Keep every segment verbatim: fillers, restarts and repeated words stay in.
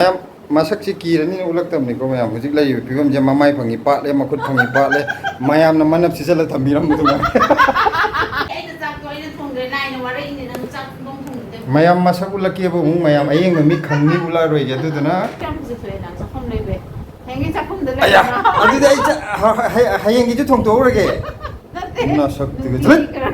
ꯃꯌꯥꯝ, ꯃꯁꯛꯁꯤ ꯀꯤꯔꯅꯤꯅ ꯎꯠꯂꯛꯇꯕꯅꯤꯀꯣ ꯃꯌꯥꯝ꯫ ꯍꯧꯖꯤꯛ ꯂꯩꯔꯤꯕ ꯐꯤꯕꯝꯁꯦ, ꯃꯃꯥꯏ ꯐꯪꯉꯤ ꯄꯥꯠꯂꯦ, ꯃꯈꯨꯠ ꯐꯪꯉꯤ ꯄꯥꯠꯂꯦ, ꯃꯌꯥꯝꯅ ꯃꯅꯞ ꯁꯤꯖꯜꯂ ꯊꯝꯕꯤꯔꯝꯕꯗꯨ ꯉꯥꯏ꯫ ꯑꯩꯅ ꯆꯥꯛꯇꯣ ꯑꯩꯅ ꯊꯣꯡꯗ꯭ꯔꯦ, ꯂꯥꯏꯅ ꯋꯥꯔꯛꯏꯅꯦ, ꯅꯪ ꯆꯥꯛ ꯊꯣꯡ ꯊꯣꯡꯗꯦ꯫ ꯃꯌꯥꯝ ꯃꯁꯛ ꯎꯠꯂꯛꯀꯦꯕ ꯑꯃꯨꯛ, ꯃꯌꯥꯝ ꯑꯌꯦꯡꯕ ꯃꯤ ꯈꯪꯅꯤ ꯎꯠꯂꯛꯑꯔꯣꯏꯒꯦ꯫ ꯑꯗꯨꯗꯨꯅ ꯌꯥꯝ ꯐꯖꯊꯣꯛꯑꯦ ꯅꯪ ꯆꯥꯛꯐꯝ ꯂꯩꯕꯩ꯫ ꯍꯌꯦꯡꯒꯤ ꯆꯥꯛꯐꯝꯗ ꯑꯌꯥ, ꯂꯩꯔꯕ꯭ꯔꯥ? ꯑꯗꯨꯗꯤ ꯑꯩ ꯆꯥ-, ꯍ-, ꯍ-, ꯍꯌꯦꯡꯒꯤꯁꯨ ꯊꯣꯡꯗꯣꯛꯎꯔꯒꯦ꯫ ꯅꯠꯇꯦ꯫ ꯅꯁꯛꯇꯨꯒ꯫ ꯅꯨꯄꯤ ꯈꯔ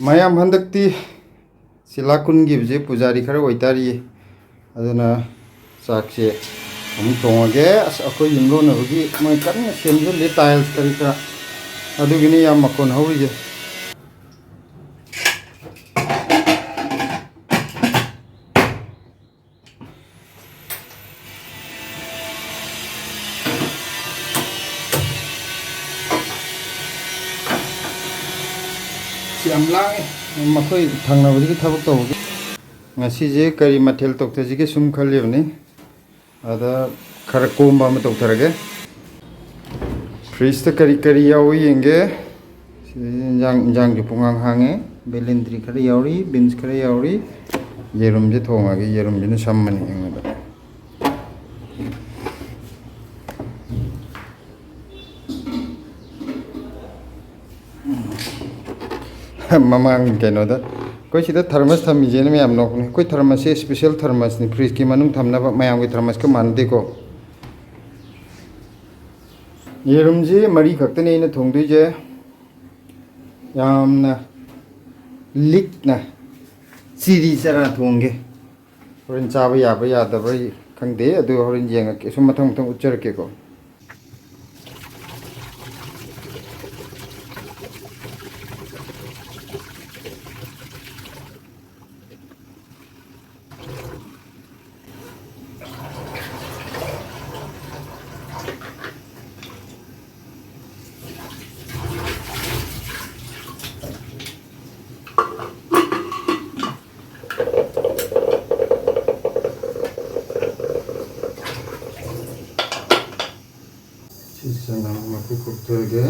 ꯃꯌꯥꯝ, ꯍꯟꯗꯛꯇꯤ ꯁꯤ ꯂꯥꯛ ꯀꯨꯟꯒꯤꯕꯁꯦ ꯄꯨꯖꯥꯔꯤ ꯈꯔ ꯑꯣꯏꯇꯥꯔꯤꯌꯦ꯫ ꯑꯗꯨꯅ ꯆꯥꯛꯁꯦ ꯑꯃꯨꯛ ꯊꯣꯡꯉꯒꯦ꯫ ꯑꯁ, ꯑꯩꯈꯣꯏ ꯌꯨꯝꯂꯣꯟꯅꯕꯒꯤ ꯃꯣꯏ ꯀꯟꯅ ꯁꯦꯝꯖꯤꯜꯂꯤ, tiles ꯀꯔꯤ ꯀꯔꯥ꯫ ꯑꯗꯨꯒꯤꯅꯤ ꯌꯥꯝ ꯃꯈꯣꯟ ꯍꯧꯔꯤꯁꯦ꯫ ꯁꯤ ꯌꯥꯝ ꯂꯥꯡꯉꯦ꯫ ꯃꯈꯣꯏ ꯊꯪꯅꯕꯗꯒꯤ ꯊꯕꯛ ꯇꯧꯕꯒꯤ꯫ ꯉꯁꯤꯁꯦ ꯀꯔꯤ ꯃꯊꯦꯜ ꯇꯧꯊꯁꯤꯒꯦ ꯁꯨꯝ ꯈꯜꯂꯤꯕꯅꯤ꯫ ꯑꯗ ꯈꯔ ꯀꯣꯝꯕ ꯑꯃ ꯇꯧꯊꯔꯒꯦ꯫ Fridgeꯇ ꯀꯔꯤ ꯀꯔꯤ ꯌꯥꯎꯏ ꯌꯦꯡꯒꯦ꯫ ꯁꯤꯗ ꯏꯟꯖꯥꯡ, ꯏꯟꯖꯥꯡꯁꯨ ꯄꯨꯡꯍꯥꯡ ꯍꯥꯡꯉꯦ꯫ ꯕꯦꯂꯦꯟꯗ꯭ꯔꯤ ꯈꯔ ꯌꯥꯎꯔꯤ, beans ꯈꯔ ꯌꯥꯎꯔꯤ꯫ ꯌꯦꯔꯨꯝꯁꯦ ꯊꯣꯡꯉꯒꯦ, ꯌꯦꯔꯨꯝꯁꯤꯅ ꯁꯝꯃꯅꯤ ꯑꯩꯉꯣꯟꯗ꯫ ꯃꯃꯥꯡ ꯀꯩꯅꯣꯗ ꯑꯩꯈꯣꯏ ꯁꯤꯗ thermos ꯊꯝꯃꯤꯁꯦꯅ ꯃꯌꯥꯝ ꯅꯣꯛꯄꯅꯦ꯫ ꯑꯩꯈꯣꯏ thermosꯁꯦ special thermosꯅꯤ, fridgeꯀꯤ ꯃꯅꯨꯡ ꯊꯝꯅꯕ, ꯃꯌꯥꯝꯒꯤ thermosꯀ ꯃꯥꯟꯅꯗꯦꯀꯣ꯫ ꯌꯦꯔꯨꯝꯁꯤ ꯃꯔꯤ ꯈꯛꯇꯅꯤ ꯑꯩꯅ ꯊꯣꯡꯗꯣꯏꯁꯦ꯫ ꯌꯥꯝꯅ ꯂꯤꯛꯅ ꯆꯤꯔꯤ ꯆꯔꯥ ꯊꯣꯡꯒꯦ꯫ ꯍꯣꯔꯦꯟ ꯆꯥꯕ ꯌꯥꯕ ꯌꯥꯗꯕ꯭ꯔꯥ ꯈꯪꯗꯦ, ꯑꯗꯨ ꯍꯣꯔꯦꯟ ꯌꯦꯡꯉꯛꯀꯦ꯫ ꯁꯨꯝ ꯃꯊꯪ ꯃꯊꯪ ꯎꯠꯆꯔꯛꯀꯦꯀꯣ꯫ ꯆꯅꯝ ꯃꯀꯨ ꯈꯣꯛꯇꯣꯛꯑꯒꯦ꯫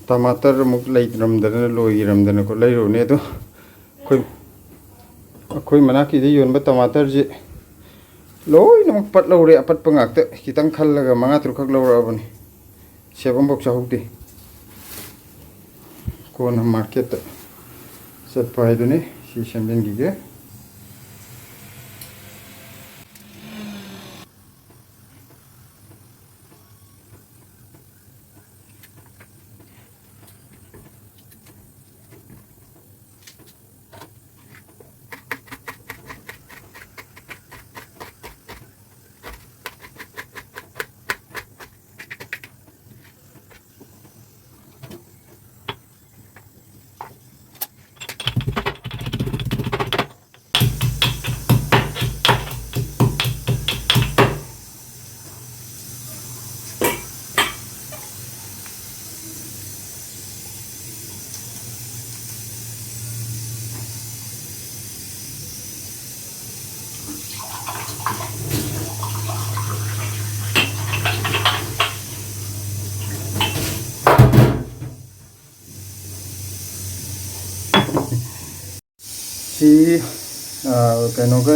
ꯇꯃꯥꯇꯔ ꯑꯃꯨꯛ ꯂꯩꯔꯝꯗꯗꯅ, ꯂꯣꯏꯈꯤꯔꯝꯗꯅꯀꯣ, ꯂꯩꯔꯨꯕꯅꯦ꯫ ꯑꯗꯣ ꯑꯩꯈꯣꯏ, ꯑꯩꯈꯣꯏ ꯃꯅꯥꯛꯀꯤꯗ ꯌꯣꯟꯕ ꯇꯃꯥꯇꯔꯁꯦ ꯂꯣꯏꯅꯃꯛ ꯄꯠ ꯂꯧꯔꯦ, ꯑꯄꯠꯄ ꯉꯥꯛꯇ꯫ ꯈꯤꯇꯪ ꯈꯜꯂꯒ ꯃꯉꯥ ꯇꯔꯨꯛꯈꯛ ꯂꯧꯔꯛꯑꯕꯅꯤ, ꯁꯦꯞ ꯑꯃꯐꯥꯎ ꯆꯥꯍꯧꯗꯦ꯫ ꯀꯣꯟꯅ ꯃꯥꯔꯀꯦꯠꯇ ꯆꯠꯄ ꯍꯥꯏꯗꯨꯅꯤ꯫ ꯁꯤ ꯁꯦꯝꯖꯤꯟꯈꯤꯒꯦ꯫ ꯁꯤ, ꯑ, ꯀꯩꯅꯣꯒ,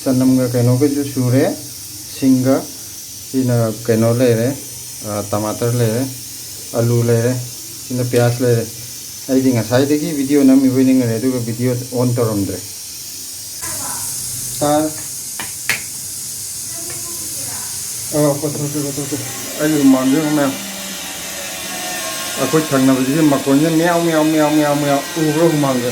ꯆꯅꯝꯒ ꯀꯩꯅꯣꯒꯁꯨ ꯁꯨꯔꯦ, ꯁꯤꯡꯒ꯫ ꯁꯤꯅ ꯀꯩꯅꯣ ꯂꯩꯔꯦ, ꯑ, ꯇꯃꯥꯇꯔ ꯂꯩꯔꯦ, ꯑꯂꯨ ꯂꯩꯔꯦ, ꯁꯤꯅ ꯄꯤꯌꯥꯁ ꯂꯩꯔꯦ꯫ ꯑꯩꯗꯤ ꯉꯁꯥꯏꯗꯒꯤ ꯚꯤꯗꯤꯑꯣ ꯅꯝꯃꯤꯕꯣꯏ ꯅꯤꯡꯉꯨꯔꯦ, ꯑꯗꯨꯒ ꯚꯤꯗꯤꯑꯣ ꯑꯣꯟ ꯇꯧꯔꯝꯗ꯭ꯔꯦ꯫ ꯇꯥꯔꯦ꯫ ꯑ, ꯀꯣꯠꯊꯣꯛꯀꯦ, ꯀꯣꯠꯊꯣꯛꯀꯦ꯫ ꯑꯩꯒꯤ ꯍꯨꯃꯥꯡꯁꯦ ꯌꯦꯡꯉꯨ ꯃꯌꯥꯝ꯫ ꯑꯩꯈꯣꯏ ꯊꯪꯅꯕꯁꯤꯒꯤ ꯃꯈꯣꯟꯁꯦ ꯃꯌꯥꯎ, ꯃꯌꯥꯎ, ꯃꯌꯥꯎ, ꯃꯌꯥꯎ, ꯃꯌꯥꯎ꯫ ꯎꯕ꯭ꯔꯣ ꯍꯨꯃꯥꯡꯁꯦ?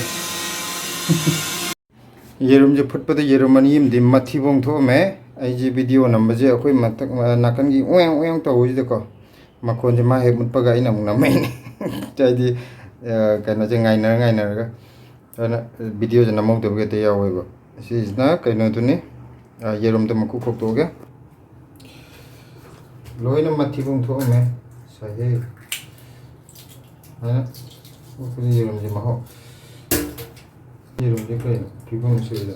ꯌꯦꯔꯨꯝꯁꯦ ꯐꯨꯠꯄꯗ ꯌꯦꯔꯨꯝ ꯑꯅꯤ ꯑꯃꯗꯤ ꯃꯊꯤꯕꯣꯡ ꯊꯣꯛꯑꯝꯃꯦ꯫ ꯑꯩꯁꯦ ꯚꯤꯗꯤꯑꯣ ꯅꯝꯕꯁꯦ ꯑꯩꯈꯣꯏ ꯃꯊꯛ, ꯅꯥꯀꯟꯒꯤ ꯎꯌꯥꯡ ꯎꯌꯥꯡ ꯇꯧꯕꯁꯤꯗꯀꯣ, ꯃꯈꯣꯟꯁꯦ ꯃꯥ ꯍꯦꯛ ꯃꯨꯠꯄꯒ ꯑꯩꯅ ꯑꯃꯨꯛ ꯅꯝꯃꯛꯏꯅꯦ꯫ ꯍꯥꯏꯗꯤ, ꯑ, ꯀꯩꯅꯣꯁꯦ ꯉꯥꯏꯅꯔ ꯉꯥꯏꯅꯔꯒ꯫ ꯑꯗꯨꯅ ꯚꯤꯗꯤꯑꯣꯁꯦ ꯅꯝꯍꯧꯗꯕꯒ ꯍꯦꯛꯇ ꯌꯥꯎꯋꯦꯕ꯫ ꯁꯤꯁꯤꯅ ꯀꯩꯅꯣꯗꯨꯅꯤ, ꯑ, ꯌꯦꯔꯨꯝꯗꯣ ꯃꯀꯨ ꯈꯣꯛꯇꯣꯛꯑꯒꯦ꯫ ꯂꯣꯏꯅ ꯃꯊꯤꯕꯣꯡ ꯊꯣꯛꯑꯝꯃꯦ ꯉꯁꯥꯏꯒꯤ꯫ ꯑꯗꯨꯅ ꯈꯣꯛꯄꯗ ꯌꯦꯔꯨꯝꯁꯦ ꯃꯍꯥꯎ꯫ ꯌꯦꯔꯨꯝꯁꯦ ꯀꯩꯅꯣ ꯐꯤꯕꯝ ꯁꯤꯗ꯫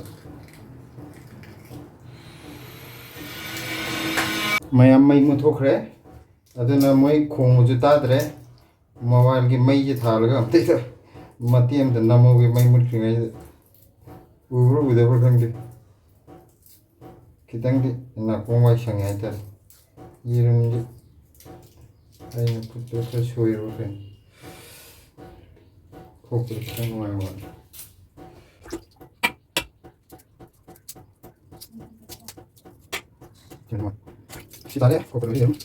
ꯃꯌꯥꯝ ꯃꯩ ꯃꯨꯠꯊꯣꯛꯈ꯭ꯔꯦ꯫ ꯑꯗꯨꯅ ꯃꯣꯏ ꯈꯣꯡꯕꯁꯨ ꯇꯥꯗ꯭ꯔꯦ꯫ ꯃꯣꯕꯥꯏꯜꯒꯤ ꯃꯩꯁꯦ ꯊꯥꯜꯂꯒ ꯑꯝꯇ ꯃꯇꯦꯛ ꯑꯝꯇ ꯅꯝꯍꯧꯒꯦ, ꯃꯩ ꯃꯨꯠꯈ꯭ꯔꯤꯉꯩꯁꯤꯗ꯫ ꯎꯕ꯭ꯔꯥ ꯎꯗꯕ꯭ꯔꯥ ꯈꯪꯗꯦ, ꯈꯤꯇꯪꯗꯤ ꯅꯥꯀꯣꯡ ꯋꯥꯏ ꯁꯪꯉꯦ ꯍꯥꯏꯇꯥꯔꯦ꯫ ꯌꯦꯔꯨꯝꯁꯦ ꯑꯩꯅ ꯐꯨꯠꯄꯗ ꯈꯔ ꯁꯣꯏꯔꯕ ꯀꯩꯅꯣ, ꯈꯣꯛꯄꯗ ꯈꯤꯇꯪ ꯅꯨꯡꯉꯥꯏꯕ ꯋꯥꯠꯂꯦ꯫ ꯁꯤ ꯇꯥꯔꯦ, ꯀꯣꯀꯣꯅꯠ ꯌꯦꯔꯨꯝ꯫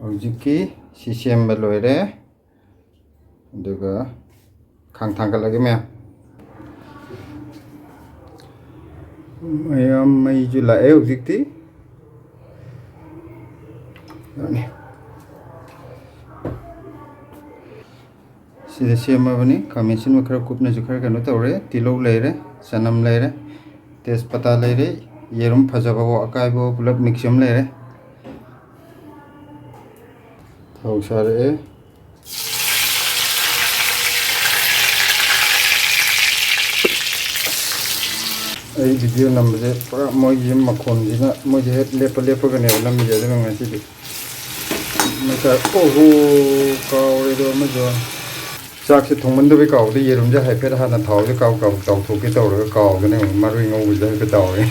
ꯍꯧꯖꯤꯛꯀꯤ ꯁꯤ ꯁꯦꯝꯕ ꯂꯣꯏꯔꯦ꯫ ꯑꯗꯨꯒ ꯈꯥꯡ ꯊꯥꯡꯒꯠꯂꯒꯦ ꯃꯌꯥꯝ꯫ ꯃꯌꯥꯝ ꯃꯩꯁꯨ ꯂꯥꯛꯑꯦ ꯍꯧꯖꯤꯛꯇꯤ꯫ ꯌꯥꯅꯤ꯫ ꯁꯤꯗ ꯁꯦꯝꯃꯕꯅꯤ꯫ ꯈꯥꯃꯦꯟ ꯑꯁꯤꯟꯕ ꯈꯔ ꯀꯨꯞꯅꯁꯨ ꯈꯔ ꯀꯩꯅꯣ ꯇꯧꯔꯦ꯫ ꯇꯤꯜꯍꯧ ꯂꯩꯔꯦ, ꯆꯅꯝ ꯂꯩꯔꯦ, ꯇꯦꯖꯄꯇꯥ ꯂꯩꯔꯦ, ꯌꯦꯔꯨꯝ ꯐꯖꯕꯋꯣ ꯑꯀꯥꯏꯕꯋꯣ ꯄꯨꯂꯞ ꯃꯤꯛꯁ ꯑꯃ ꯂꯩꯔꯦ꯫ ꯊꯥꯎ ꯁꯥꯔꯛꯑꯦ꯫ ꯑꯩ ꯚꯤꯗꯤꯑꯣ ꯅꯝꯕꯁꯦ ꯄꯨꯔꯥ ꯃꯣꯏꯒꯤ ꯃꯈꯣꯟꯁꯤꯅ, ꯃꯣꯏꯁꯦ ꯍꯦꯛ ꯂꯦꯞꯄ ꯂꯦꯞꯄꯒꯅꯦꯕ ꯅꯝꯃꯤꯁꯦ꯫ ꯑꯗꯨꯅ ꯉꯁꯤꯗꯤ ꯃꯆꯥ, ꯑꯣꯍꯣ, ꯀꯥꯎꯔꯦꯗꯣ ꯑꯃꯁꯨ꯫ ꯆꯥꯛꯁꯦ ꯊꯣꯡꯃꯟꯗꯕꯩ ꯀꯥꯎꯕꯗ ꯌꯦꯔꯨꯝꯁꯦ ꯍꯥꯏꯐꯦꯠ ꯍꯥꯟꯅ ꯊꯥꯎꯁꯦ ꯀꯥꯎ ꯀꯥꯎ ꯇꯥꯎꯊꯣꯛꯀꯦ ꯇꯧꯔꯒ ꯀꯥꯎꯗꯅ ꯑꯃꯨꯛ ꯃꯔꯣꯏ ꯉꯧꯕꯁꯦ ꯍꯥꯏꯐꯦꯠ ꯇꯥꯎꯔꯦ꯫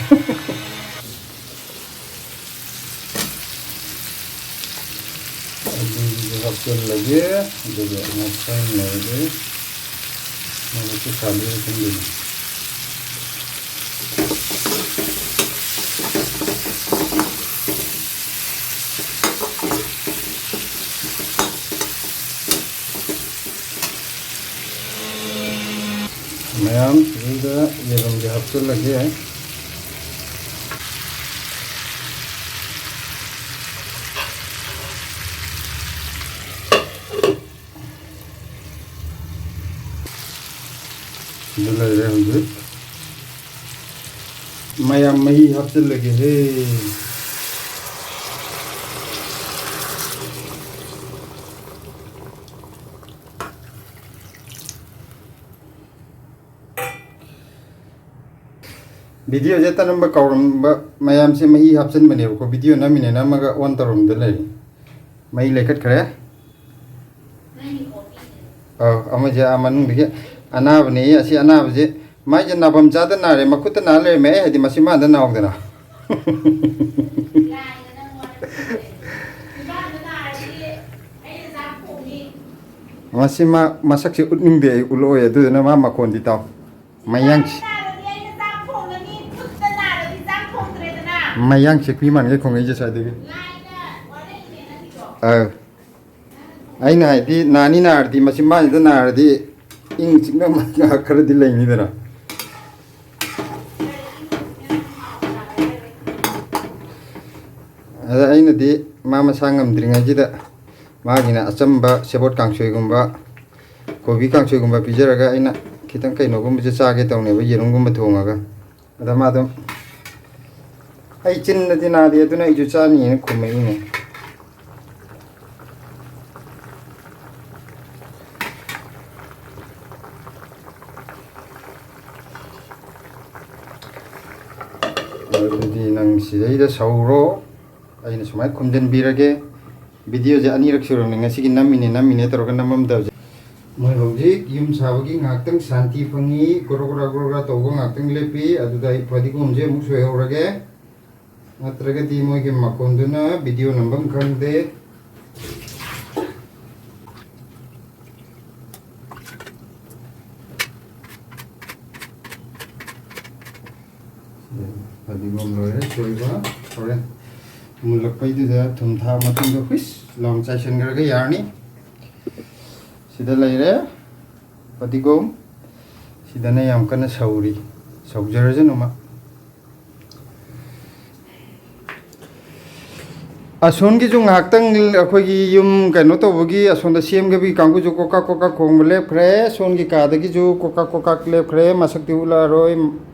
ꯑꯗꯨꯁꯨ ꯍꯥꯞꯆꯤꯜꯂꯒꯦ꯫ ꯑꯗꯨꯒ ꯉꯥꯛꯇꯪ ꯂꯩꯔꯗꯤ ꯃꯃꯤꯠꯁꯦ ꯁꯥꯗꯣꯏꯔ ꯈꯪꯗꯦꯅꯦ꯫ ꯃꯌꯥꯝ ꯁꯤꯗꯩꯗ ꯌꯦꯔꯨꯝꯁꯦ ꯍꯥꯞꯆꯤꯜꯂꯒꯦ꯫ ꯁꯤꯗ ꯂꯩꯔꯦ ꯍꯧꯖꯤꯛ꯫ ꯃꯌꯥꯝ ꯃꯍꯤ ꯍꯥꯞꯆꯤꯜꯂꯒꯦꯍꯦ꯫ ꯚꯤꯗꯤꯑꯣꯁꯦ ꯇꯅꯝꯕ ꯀꯥꯎꯔꯝꯕ ꯃꯌꯥꯝꯁꯦ ꯃꯍꯤ ꯍꯥꯞꯆꯤꯟꯕꯅꯦꯕꯀꯣ, ꯚꯤꯗꯤꯑꯣ ꯅꯝꯃꯤꯅꯦ ꯅꯝꯃꯒ ꯑꯣꯟ ꯇꯧꯔꯝꯗ ꯂꯩꯔꯦ꯫ ꯃꯩ ꯂꯩꯈꯠꯈ꯭ꯔꯦ꯫ ꯑꯧ, ꯑꯃꯁꯦ ꯑꯥ ꯃꯅꯨꯡꯗꯒꯤ ꯑꯅꯥꯕꯅꯦ꯫ ꯑꯁꯤ ꯑꯅꯥꯕꯁꯦ ꯃꯥꯏꯁꯦ ꯅꯥꯐꯝ ꯆꯥꯗ ꯅꯥꯔꯦ, ꯃꯈꯨꯠꯇ ꯅꯥ ꯂꯩꯔꯝꯃꯦ꯫ ꯑꯩ ꯍꯥꯏꯗꯤ ꯃꯆꯤꯟꯕꯥꯟꯗ ꯅꯥꯎꯗꯅ꯫ ꯃꯁꯤ ꯃꯥ ꯃꯁꯛꯁꯦ ꯎꯠꯅꯤꯡꯗꯦ, ꯑꯩ ꯎꯠꯂꯛꯑꯣꯏ꯫ ꯑꯗꯨꯗꯨꯅ ꯃꯥ ꯃꯈꯣꯟꯗꯤ ꯇꯥꯎ꯫ ꯃꯌꯥꯡ ꯃꯌꯥꯡ ꯁꯤꯛꯄꯤ ꯃꯥꯟꯒꯩ ꯈꯣꯡꯉꯛꯏꯁꯦ ꯁ꯭ꯋꯥꯏꯗꯒꯤ꯫ ꯑꯥ꯫ ꯑꯩꯅ ꯍꯥꯏꯗꯤ ꯅꯥꯅꯤ ꯅꯥꯔꯗꯤ, ꯃꯆꯤꯟꯕꯥꯟꯁꯤꯗ ꯅꯥꯔꯗꯤ ꯏꯪ ꯆꯤꯛꯅ ꯉꯥꯏꯍꯥꯛ ꯈꯔꯗꯤ ꯂꯩꯅꯤꯗꯅ꯫ ꯑꯗ ꯑꯩꯅꯗꯤ ꯃꯥ ꯃꯁꯥ ꯉꯝꯗ꯭ꯔꯤꯉꯩꯁꯤꯗ ꯃꯥꯒꯤꯅ ꯑꯆꯝꯕ ꯁꯦꯕꯣꯠ ꯀꯥꯡꯁꯣꯏꯒꯨꯝꯕ, ꯀꯣꯕꯤ ꯀꯥꯡꯁꯣꯏꯒꯨꯝꯕ ꯄꯤꯖꯔꯒ ꯑꯩꯅ ꯈꯤꯇꯪ ꯀꯩꯅꯣꯒꯨꯝꯕꯁꯦ ꯆꯥꯒꯦ ꯇꯧꯅꯦꯕ, ꯌꯦꯔꯨꯝꯒꯨꯝꯕ ꯊꯣꯡꯉꯒ꯫ ꯑꯗ ꯃꯥ ꯑꯗꯨꯝ, "ꯑꯩ ꯆꯤꯟꯗꯗꯤ ꯅꯥꯗꯦ, ꯑꯗꯨꯅ ꯑꯩꯁꯨ ꯆꯥꯅꯤꯅ" ꯈꯨꯝꯃꯛꯏꯅꯦ꯫ ꯑꯗꯨꯗꯤ ꯅꯪ ꯁꯤꯗꯩꯗ ꯁꯧꯔꯣ, ꯑꯩꯅ ꯁꯨꯃꯥꯏꯅ ꯈꯨꯝꯖꯤꯟꯕꯤꯔꯒꯦ꯫ ꯚꯤꯗꯤꯑꯣꯁꯦ ꯑꯅꯤꯔꯛ ꯁꯨꯔꯕꯅꯤ ꯉꯁꯤꯒꯤ ꯅꯝꯃꯤꯅꯦ ꯅꯝꯃꯤꯅꯦ ꯇꯧꯔꯒ ꯅꯝꯃꯝꯗꯕꯁꯦ꯫ ꯃꯣꯏ ꯍꯧꯖꯤꯛ ꯁꯥꯕꯒꯤ ꯉꯥꯏꯍꯥꯛꯇꯪ ꯁꯥꯟꯇꯤ ꯐꯪꯉꯤ, ꯒ꯭ꯔꯣ ꯒ꯭ꯔꯥ ꯒ꯭ꯔꯣ ꯒ꯭ꯔꯥ ꯇꯧꯕ ꯉꯥꯏꯍꯥꯛꯇꯪ ꯂꯦꯞꯄꯤ꯫ ꯑꯗꯨꯗ ꯑꯩ ꯐꯗꯤꯒꯣꯝꯁꯦ ꯑꯃꯨꯛ ꯁꯣꯏꯍꯧꯔꯒꯦ, ꯅꯠꯇ꯭ꯔꯒꯗꯤ ꯃꯣꯏꯒꯤ ꯃꯈꯣꯟꯗꯨꯅ ꯚꯤꯗꯤꯑꯣ ꯅꯝꯐꯝ ꯈꯪꯗꯦ꯫ ꯐꯗꯤꯒꯣꯝ ꯂꯣꯏꯔꯦ ꯁꯣꯏꯕ꯫ ꯍꯣꯔꯦꯟ ꯃꯨꯜꯂꯛꯄꯩꯗꯨꯗ ꯊꯨꯝ ꯊꯥꯛꯑ ꯃꯇꯨꯡꯗ ꯍꯨꯏꯁ ꯂꯥꯎꯅ ꯆꯥꯏꯁꯤꯟꯈ꯭ꯔꯒ ꯌꯥꯔꯅꯤ꯫ ꯁꯤꯗ ꯂꯩꯔꯦ ꯐꯗꯤꯒꯣꯝ꯫ ꯁꯤꯗꯅ ꯌꯥꯝ ꯀꯟꯅ ꯁꯧꯔꯤ, ꯁꯧꯖꯔꯖꯅꯨ ꯃꯥ꯫ ꯑꯁꯣꯟꯒꯤꯁꯨ ꯉꯥꯏꯍꯥꯛꯇꯪ ꯑꯩꯈꯣꯏꯒꯤ ꯌꯨꯝ ꯀꯩꯅꯣ ꯇꯧꯕꯒꯤ ꯑꯁꯣꯝꯗ ꯁꯦꯝꯒꯕꯤ ꯀꯥꯡꯕꯨꯁꯨ ꯀꯣꯀꯥꯛ ꯀꯣꯀꯥꯛ ꯈꯣꯡꯕ ꯂꯦꯞꯈ꯭ꯔꯦ꯫ ꯑꯁꯣꯟꯒꯤ ꯀꯥꯗꯒꯤꯁꯨ ꯀꯣꯀꯥꯛ ꯀꯣꯀꯥꯛ ꯂꯦꯞꯈ꯭ꯔꯦ꯫ ꯃꯁꯛꯇꯤ ꯎꯠꯂꯛꯑꯔꯣꯏ,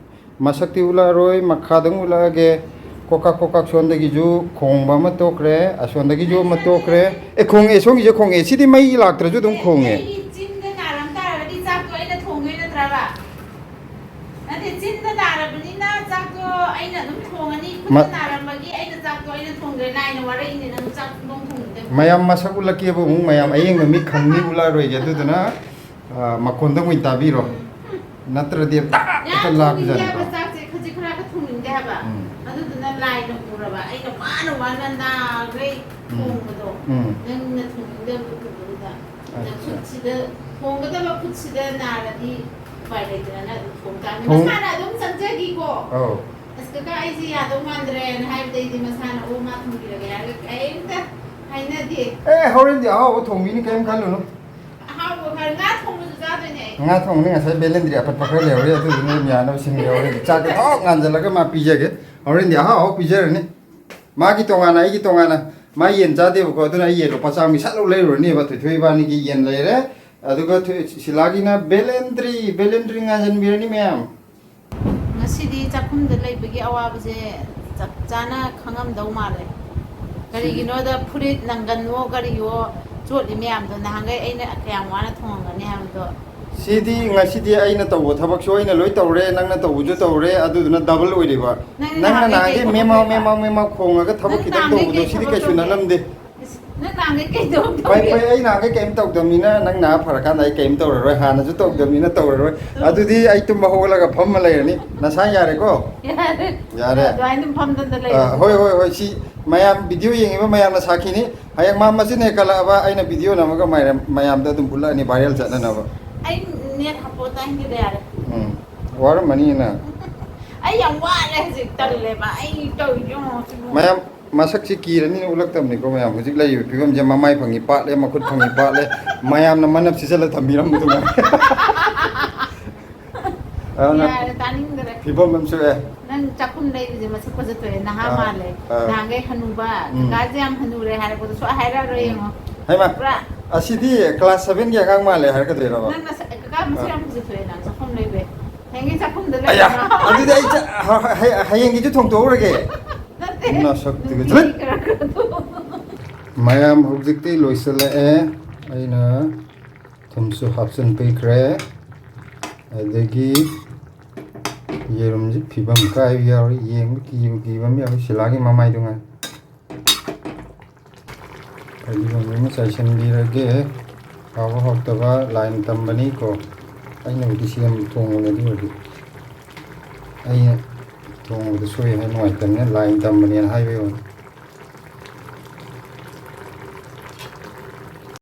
ꯃꯁꯛꯇꯤ ꯎꯠꯂꯛꯑꯔꯣꯏ, ꯃꯈꯥꯗꯪ ꯎꯠꯂꯛꯑꯒꯦ꯫ ꯀꯣꯀꯥꯛ ꯀꯣꯀꯥꯛ ꯁꯣꯟꯗꯒꯤꯁꯨ ꯈꯣꯡꯕ ꯑꯃ ꯇꯣꯛꯈ꯭ꯔꯦ, ꯑꯁꯣꯟꯗꯒꯤꯁꯨ ꯑꯃ ꯇꯣꯛꯈ꯭ꯔꯦ꯫ ꯑꯦ, ꯈꯣꯡꯉꯛꯑꯦ, ꯁꯣꯝꯒꯤꯁꯦ ꯈꯣꯡꯉꯛꯑꯦ꯫ ꯁꯤꯗꯤ ꯃꯩ ꯂꯥꯛꯇ꯭ꯔꯁꯨ ꯑꯗꯨꯝ ꯈꯣꯡꯉꯦ꯫ ꯑꯩꯒꯤ ꯆꯤꯟꯗ ꯅꯥꯔꯝ ꯇꯥꯔꯒꯗꯤ ꯆꯥꯛꯇꯣ ꯑꯩꯅ ꯊꯣꯡꯗꯣꯏ ꯅꯠꯇ꯭ꯔꯕ? ꯅꯠꯇꯦ, ꯆꯤꯟꯗ ꯅꯥꯔꯕꯅꯤꯅ ꯆꯥꯛꯇꯣ ꯑꯩꯅ ꯑꯗꯨꯝ ꯊꯣꯡꯉꯅꯤ꯫ ꯈꯨꯠꯇ ꯃ- ꯅꯥꯔꯝꯕꯒꯤ ꯑꯩꯅ ꯆꯥꯛꯇꯣ ꯑꯩꯅ ꯊꯣꯡꯗ꯭ꯔꯦ꯫ ꯂꯥꯏꯅ ꯋꯥꯔꯛꯏꯅꯦ, ꯅꯪ ꯆꯥꯛ ꯁꯨꯡꯊꯣꯡ ꯊꯣꯡꯅꯤꯡꯗꯕ꯫ ꯃꯌꯥꯝ ꯃꯁꯛ ꯎꯠꯂꯛꯀꯦꯕ ꯑꯃꯨꯛ, ꯃꯌꯥꯝ ꯑꯌꯦꯡꯕ ꯃꯤꯠ ꯈꯪꯅꯤ ꯎꯠꯂꯛꯑꯔꯣꯏꯒꯦ꯫ ꯑꯗꯨꯗꯨꯅ, ꯑ, ꯃꯈꯣꯟꯗ ꯑꯣꯏꯅ ꯇꯥꯕꯤꯔꯣ꯫ ꯎꯝ꯫ ꯅꯠꯇ꯭ꯔꯗꯤ ꯇꯥꯛ ꯌꯥꯝ ꯍꯦꯛꯇ ꯊꯣꯡꯅꯤꯡꯗꯦ ꯂꯥꯛꯄꯖꯥꯠꯅꯤꯀꯣ꯫ ꯍꯥꯏꯕ ꯆꯥꯛꯁꯦ, ꯈꯖꯤꯛ ꯈꯔꯒ ꯊꯣꯡꯅꯤꯡꯗꯦ ꯍꯥꯏꯕ꯫ ꯎꯝ꯫ ꯑꯗꯨꯗꯨꯅ ꯂꯥꯏꯅ ꯎꯔꯕ꯫ ꯑꯩꯅ ꯋꯥꯅ ꯋꯥꯅ ꯅꯥꯈꯩ ꯎꯝ꯫ ꯊꯣꯡꯕꯗꯣ꯫ ꯎꯝ꯫ ꯅꯪꯅ ꯊꯣꯡꯅꯤꯡꯗꯕꯗꯨ ꯎꯕꯗꯨꯗ꯫ ꯑꯗ ꯑꯠꯆꯥ꯫ ꯈꯨꯠꯁꯤꯗ ꯊꯣꯡꯒꯗꯕ ꯈꯨꯠꯁꯤꯗ ꯅꯥꯔꯗꯤ ꯎꯄꯥꯏ ꯂꯩꯇꯅ ꯑꯗꯨꯝ ꯊꯣꯡ ꯇꯥꯕꯅꯤ꯫ ꯊꯣꯡ- ꯃꯁꯥꯅ ꯑꯗꯨꯝ ꯆꯪꯖꯈꯤꯀꯣ꯫ ꯑꯧ꯫ "ꯑꯁ ꯀꯀꯥ, ꯑꯩꯁꯦ ꯌꯥꯗꯧ ꯃꯥꯟꯗ꯭ꯔꯦꯅ" ꯍꯥꯏꯕꯗꯩꯗꯤ ꯃꯁꯥꯅ "ꯑꯣ, ꯃꯥ ꯊꯣꯡꯕꯤꯔꯒꯦ" ꯍꯥꯏꯔꯒ ꯀꯔꯤꯝꯇ ꯍꯥꯏꯅꯗꯦ꯫ ꯑꯦ, ꯍꯣꯔꯦꯟꯗꯤ ꯑꯍꯥꯎꯕ ꯊꯣꯡꯕꯤꯅꯤ, ꯀꯔꯤꯝ ꯈꯜꯂꯨꯅꯨ꯫ ꯑꯍꯥꯎꯕ ꯈꯔ, ꯉꯥ ꯊꯣꯡꯕꯁꯨ ꯆꯥꯗꯣꯏꯅꯦ ꯑꯩ꯫ ꯉꯥ ꯊꯣꯡꯕꯅꯤ, ꯉꯁꯥꯏ ꯕꯦꯂꯦꯟꯗ꯭ꯔꯤ ꯑꯄꯠꯄ ꯈꯔ ꯂꯩꯍꯧꯔꯤ, ꯑꯗꯨꯗꯨꯅ ꯑꯗꯨꯝ ꯌꯥꯅꯕ ꯁꯤꯟꯒꯦ꯫ ꯍꯣꯔꯦꯟꯗꯤ ꯆꯥꯛꯇꯣ ꯊꯣꯛ ꯉꯥꯟꯁꯤꯜꯂꯒ ꯃꯥ ꯄꯤꯖꯒꯦ꯫ ꯍꯣꯔꯦꯟꯗꯤ ꯑꯍꯥꯎ ꯑꯍꯥꯎ ꯄꯤꯖꯔꯅꯤ꯫ ꯃꯥꯒꯤ ꯇꯣꯉꯥꯟꯅ, ꯑꯩꯒꯤ ꯇꯣꯉꯥꯟꯅ꯫ ꯃꯥ ꯌꯦꯟ ꯆꯥꯗꯦꯕꯀꯣ, ꯑꯗꯨꯅ ꯑꯩ ꯌꯦꯟ ꯂꯨꯄꯥ ꯆꯥꯝꯃꯒꯤ ꯁꯠ ꯂꯧ ꯂꯩꯔꯨꯔꯅꯦꯕ꯫ ꯊꯣꯏꯊꯣꯏ ꯏꯕꯥꯅꯤꯒꯤ ꯌꯦꯟ ꯂꯩꯔꯦ, ꯑꯗꯨꯒ ꯊꯣꯏ-, ꯁꯤꯂꯥꯒꯤꯅ ꯕꯦꯂꯦꯟꯗ꯭ꯔꯤ, ꯕꯦꯂꯦꯟꯗ꯭ꯔꯤ ꯉꯥꯟꯁꯤꯟꯕꯤꯔꯅꯤ ꯃꯌꯥꯝ꯫ ꯉꯁꯤꯗꯤ ꯆꯥꯛꯈꯨꯝꯗ ꯂꯩꯕꯒꯤ ꯑꯋꯥꯕꯁꯦ ꯆꯞ ꯆꯥꯅ ꯈꯪꯉꯝꯗꯧ ꯃꯥꯜꯂꯦ꯫ ꯀꯔꯤꯒꯤꯅꯣꯗ ꯐꯨꯔꯤꯠ ꯅꯪꯒꯟꯋꯣ ꯀꯔꯤꯋꯣ ꯆꯣꯠꯂꯤ ꯃꯌꯥꯝꯗꯣ ꯅꯍꯥꯟꯈꯩ ꯑꯩꯅ ꯀꯌꯥꯝ ꯋꯥꯅ ꯊꯣꯡꯉꯝꯒꯅꯤ ꯍꯥꯏꯕꯗꯣ꯫ ꯁꯤꯗꯤ ꯉꯁꯤꯗꯤ ꯑꯩꯅ ꯇꯧꯕ ꯊꯕꯛꯁꯨ ꯑꯩꯅ ꯂꯣꯏ ꯇꯧꯔꯦ, ꯅꯪꯅ ꯇꯧꯕꯁꯨ ꯇꯧꯔꯦ, ꯑꯗꯨꯗꯨꯅ ꯗꯕꯜ ꯑꯣꯏꯔꯤꯕ꯫ ꯅꯪ ꯅꯪꯅ ꯅꯍꯥꯟꯈꯩ ꯅꯍꯥꯟꯒꯩ ꯀꯩ ꯊꯕꯛ ꯃꯦꯃꯥꯎ ꯂꯩꯕ? ꯃꯦꯃꯥꯎ ꯃꯦꯃꯥꯎ ꯈꯣꯡꯉꯒ ꯊꯕꯛ ꯅꯪ ꯈꯤꯇꯪ ꯅꯍꯥꯟꯈꯩ ꯇꯧꯕꯗꯣ ꯀꯩ ꯁꯤꯗꯤ ꯊꯕꯛ ꯀꯩꯁꯨ ꯇꯧꯒꯦ? ꯅꯠꯂꯝꯗꯦ꯫ ꯏꯁ, ꯅꯪ ꯅꯍꯥꯟꯒꯩ ꯀꯩꯗꯧ ꯐꯩ ꯐꯩ꯫ ꯑꯩ ꯅꯍꯥꯟꯒꯩ ꯀꯩꯝ ꯇꯧꯗꯕꯅꯤꯅ ꯅꯪ ꯅꯥ ꯐꯔꯀꯥꯟꯗ ꯑꯩ ꯀꯩꯝ ꯇꯧꯔꯔꯣꯏ, ꯍꯥꯟꯅꯁꯨ ꯇꯧꯗꯕꯅꯤꯅ ꯇꯧꯔꯔꯣꯏ꯫ ꯑꯗꯨꯗꯤ ꯑꯩ ꯇꯨꯝꯕ ꯍꯧꯒꯠꯂꯒ ꯐꯝꯃ ꯂꯩꯔꯅꯤ꯫ ꯅꯁꯥ ꯌꯥꯔꯦꯀꯣ? ꯌꯥꯔꯦ꯫ ꯌꯥꯔꯦ꯫ ꯑꯗꯨꯃꯥꯏꯅ ꯑꯗꯨꯝ ꯐꯝꯗꯅ ꯂꯩꯔꯣ꯫ ꯑꯥ, ꯍꯣꯏ ꯍꯣꯏ ꯍꯣꯏ꯫ ꯁꯤ ꯃꯌꯥꯝ ꯚꯤꯗꯤꯑꯣ ꯌꯦꯡꯉꯤꯕ ꯃꯌꯥꯝꯅ ꯁꯥꯈꯤꯅꯤ꯫ ꯍꯌꯦꯡ ꯃꯥ ꯃꯆꯤꯟ ꯍꯦꯛ ꯀꯜꯂꯛꯑꯕ ꯑꯩꯅ ꯚꯤꯗꯤꯑꯣ ꯅꯝꯃꯒ ꯃꯌꯥꯝ- ꯃꯌꯥꯝꯗ ꯑꯗꯨꯝ ꯎꯠꯂꯛꯑꯅꯤ, ꯚꯥꯏꯔꯦꯜ ꯆꯠꯅꯅꯕ꯫ ꯑꯩ ꯅꯦꯠ ꯍꯥꯞꯄꯣ ꯇꯥꯏꯟꯒꯤꯗ ꯌꯥꯔꯦ꯫ ꯎꯝ꯫ ꯋꯥꯔꯝꯃꯅꯤ ꯅꯪ꯫ ꯑꯩ ꯌꯥꯝ ꯋꯥꯔꯦ ꯍꯧꯖꯤꯛ, ꯇꯜꯂꯦꯕ ꯑꯩ ꯇꯧꯔꯤꯁꯦ ꯌꯦꯡꯉꯣ ꯁꯤꯕꯨ꯫ ꯃꯌꯥꯝ ꯃꯁꯛꯁꯤ ꯀꯤꯔꯅꯤꯅ ꯎꯠꯂꯛꯇꯕꯅꯤꯀꯣ ꯃꯌꯥꯝ꯫ ꯍꯧꯖꯤꯛ ꯂꯩꯔꯤꯕ ꯐꯤꯕꯝꯁꯦ ꯃꯃꯥꯏ ꯐꯪꯉꯤ ꯄꯥꯠꯂꯦ, ꯃꯈꯨꯠ ꯐꯪꯉꯤ ꯄꯥꯠꯂꯦ, ꯃꯌꯥꯝꯅ ꯃꯅꯞ ꯁꯤꯖꯜꯂ ꯊꯝꯕꯤꯔꯝꯕꯗꯨ ꯉꯥꯏ꯫ ꯑꯗꯨꯅ ꯌꯥꯔꯦ, ꯇꯥꯅꯤꯡꯗ꯭ꯔꯦ꯫ ꯐꯤꯕꯝ ꯑꯃ ꯁꯣꯛꯑꯦ꯫ ꯅꯪ ꯆꯥꯛꯈꯨꯝ ꯂꯩꯕꯁꯦ ꯃꯁꯛ ꯐꯖꯊꯣꯛꯑꯦ, ꯅꯍꯥ ꯑꯥ, ꯃꯥꯜꯂꯦ꯫ ꯑꯥ꯫ ꯅꯍꯥꯟꯈꯩ ꯍꯅꯨꯕ, ꯎꯝ꯫ ꯀꯀꯥꯁꯦ ꯌꯥꯝ ꯍꯅꯨꯔꯦ ꯍꯥꯏꯔꯛꯄꯗꯣ ꯁꯨꯛꯍꯥꯏ ꯍꯥꯏꯔꯛꯑꯔꯣꯏ ꯌꯦꯡꯉꯣ꯫ ꯍꯩꯃꯥ, ꯄꯨꯔꯥ ꯑꯁꯤꯗꯤ ꯀ꯭ꯂꯥꯁ ꯁꯚꯦꯟꯒꯤ ꯑꯉꯥꯡ ꯃꯥꯜꯂꯦ ꯍꯥꯏꯔꯛꯀꯗꯣꯏꯔꯕ? ꯅꯪ ꯅꯁꯥ ꯀꯀꯥ ꯃꯁꯛ ꯌꯥꯝ ꯐꯖꯊꯣꯛꯑꯦ ꯅꯪ ꯆꯥꯛꯈꯨꯝ ꯂꯩꯕꯩ꯫ ꯅꯍꯥꯟꯈꯩ ꯆꯥꯛꯈꯨꯝꯗ ꯑꯌꯥ, ꯂꯩꯕ꯫ ꯑꯗꯨꯗꯤ ꯑꯩ ꯆ- ꯍ- ꯍ- ꯍꯌꯦꯡꯒꯤꯁꯨ ꯊꯣꯡꯇꯣꯛꯎꯔꯒꯦ꯫ ꯅꯠꯇꯦ꯫ ꯅꯁꯛꯇꯨꯒ꯫ ꯅꯨꯄꯤ ꯈꯔ ꯈꯔ ꯊꯣꯛ- ꯃꯌꯥꯝ ꯍꯧꯖꯤꯛꯇꯤ ꯂꯣꯏꯁꯤꯜꯂꯛꯑꯦ꯫ ꯑꯩꯅ ꯊꯨꯝꯁꯨ ꯍꯥꯞꯆꯤꯟꯕꯤꯈ꯭ꯔꯦ꯫ ꯑꯗꯒꯤ ꯌꯦꯔꯨꯝꯁꯤ ꯐꯤꯕꯝ ꯀꯥꯏꯕ ꯌꯥꯎꯔꯤ, ꯌꯦꯡꯕ ꯀꯤꯕ ꯀꯤꯕ ꯑꯃ ꯌꯥꯎꯔꯤ꯫ ꯁꯤꯂꯥꯒꯤ ꯃꯃꯥꯏꯗꯨ ꯉꯥꯏ꯫ ꯐꯗꯤꯒꯣꯝ ꯑꯃ ꯆꯥꯏꯁꯤꯟꯕꯤꯔꯒꯦ꯫ ꯍꯥꯎꯕ ꯍꯥꯎꯇꯕ ꯂꯥꯏꯅ ꯇꯝꯕꯅꯤꯀꯣ꯫ ꯑꯩꯅꯕꯨꯗꯤ ꯁꯦꯝ ꯊꯣꯡꯕꯅꯦ, ꯑꯗꯨ ꯑꯣꯏꯔꯗꯤ ꯑꯩꯅ ꯊꯣꯡꯕꯗ ꯁꯣꯏ ꯍꯥꯏ ꯅꯨꯡꯉꯥꯏꯇꯕꯅꯤꯅ ꯂꯥꯏꯅ ꯇꯝꯕꯅꯦꯅ ꯍꯥꯏꯕ ꯌꯥꯎꯋꯤ꯫